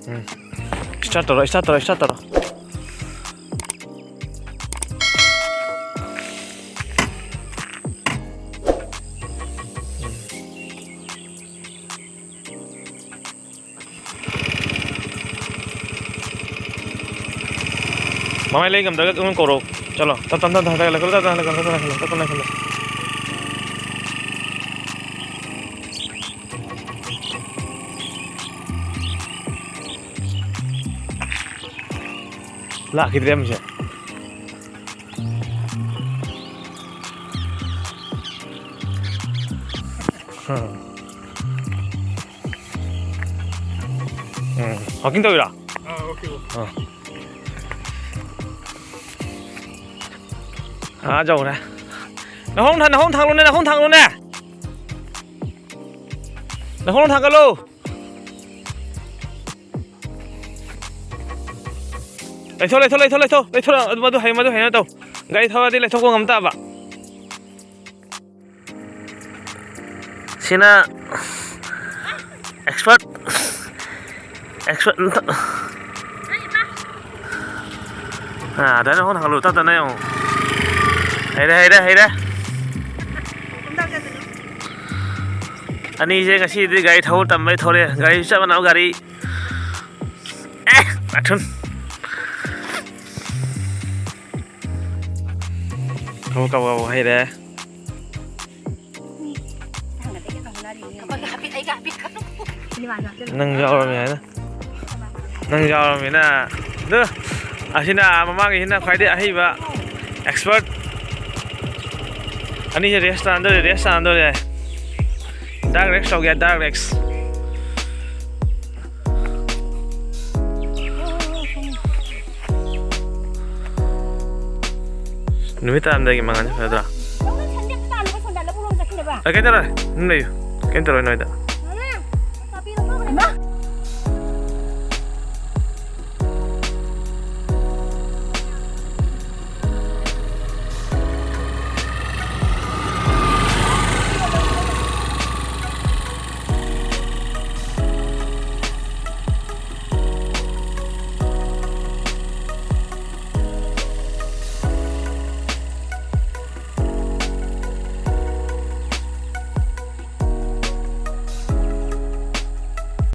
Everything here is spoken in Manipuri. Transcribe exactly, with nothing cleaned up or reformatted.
ꯎꯝ꯫ Start ꯇꯧꯔꯣ, start ꯇꯧꯔꯣ, start ꯇꯧꯔꯣ꯫ ꯃꯃꯥꯏ ꯂꯩ ꯉꯝꯗ꯭ꯔꯒ ꯑꯗꯨꯝ ꯀꯧꯔꯣ꯫ ꯆꯠꯂꯣ꯫ ꯇꯞ ꯇꯞ ꯇꯞ ꯇꯞ ꯍꯟꯊꯒꯠꯂꯛꯀꯅꯨ, ꯇꯞ ꯇꯞ ꯍꯟꯊꯒꯠꯂꯛꯀꯅꯨ, ꯇꯞ ꯇꯞ ꯍꯟꯊꯒꯠꯂꯛꯀꯅꯨ꯫ ꯂꯥꯛꯈꯤꯗ꯭ꯔꯦ ꯑꯃꯁꯦ꯫ ꯎꯝ꯫ ꯎꯝ꯫ Walking ꯇꯧꯔꯤꯔꯣ? ꯑꯥ, walking, walking. ꯑꯥ꯫ ꯑꯥ, ꯌꯧꯔꯦ꯫ ꯅꯈꯣꯡ ꯊꯥ-, ꯅꯈꯣꯡ ꯊꯥꯡꯂꯣꯅꯦ, ꯅꯈꯣꯡ ꯊꯥꯡꯂꯣꯅꯦ꯫ ꯅꯈꯣꯡ ꯊꯥꯡꯒꯠꯂꯣ꯫ ꯂꯩꯊꯣꯛ, ꯂꯩꯊꯣꯛ, ꯂꯩꯊꯣꯛ, ꯂꯩꯊꯣꯛ, ꯂꯩꯊꯣꯛ, ꯑꯗꯨ, ꯃꯗꯨ ꯍꯩ-, ꯃꯗꯨ ꯍꯩꯅ ꯇꯧ꯫ ꯒꯥꯔꯤ ꯊꯧꯔꯗꯤ ꯂꯩꯊꯣꯛꯄ ꯉꯝ ꯇꯥꯕ꯫ ꯁꯤꯅ expert, expert ꯅꯠꯇ-, ꯑꯥ, ꯑꯗꯥꯏꯅ ꯍꯣꯟ ꯍꯜꯂꯨ, ꯇꯞ ꯇꯞꯅ ꯌꯦꯡꯉꯨ꯫ ꯍꯩꯔꯦ, ꯍꯩꯔꯦ, ꯍꯩꯔꯦ꯫ ꯑꯅꯤꯁꯦ ꯉꯁꯤꯗꯤ ꯒꯥꯔꯤ ꯊꯧꯕ ꯇꯝꯕꯩ ꯊꯧꯔꯦ꯫ ꯒꯥꯔꯤꯁꯨ ꯆꯞ ꯃꯥꯟꯅꯕ ꯒꯥꯔꯤ꯫ ꯑꯦ, ꯑꯊꯨꯟ꯫ ꯀꯕꯛ ꯀꯕꯛ ꯀꯕꯛ ꯍꯩꯔꯦ꯫ ꯅꯪ ꯌꯥꯎꯔꯝꯃꯦ ꯍꯥꯏꯅ꯫ ꯅꯪ ꯌꯥꯎꯔꯝꯃꯤꯅ꯫ ꯑꯗꯨ, ꯑꯁꯤꯅ ꯃꯃꯥꯡꯒꯤꯁꯤꯅ ꯈ꯭ꯋꯥꯏꯗꯒꯤ ꯑꯍꯩꯕ expert꯫ ꯑꯅꯤꯁꯦ race ꯇꯥꯟꯅꯗꯣꯔꯦ, race ꯇꯥꯟꯅꯗꯣꯔꯦ꯫ Dark race ꯇꯧꯒꯦ, dark race꯫ ꯅꯨꯃꯤꯠ ꯇꯥꯔꯝꯗꯥꯏꯒꯤ ꯃꯉꯥꯜꯁꯦ ꯐꯖꯗ꯭ꯔꯥ? ꯑ, ꯀꯩ ꯇꯧꯔꯣꯏ? ꯑꯗꯨꯝ ꯂꯩꯌꯨ꯫ ꯀꯩꯝ ꯇꯧꯔꯣꯏ ꯅꯣꯏꯗ꯫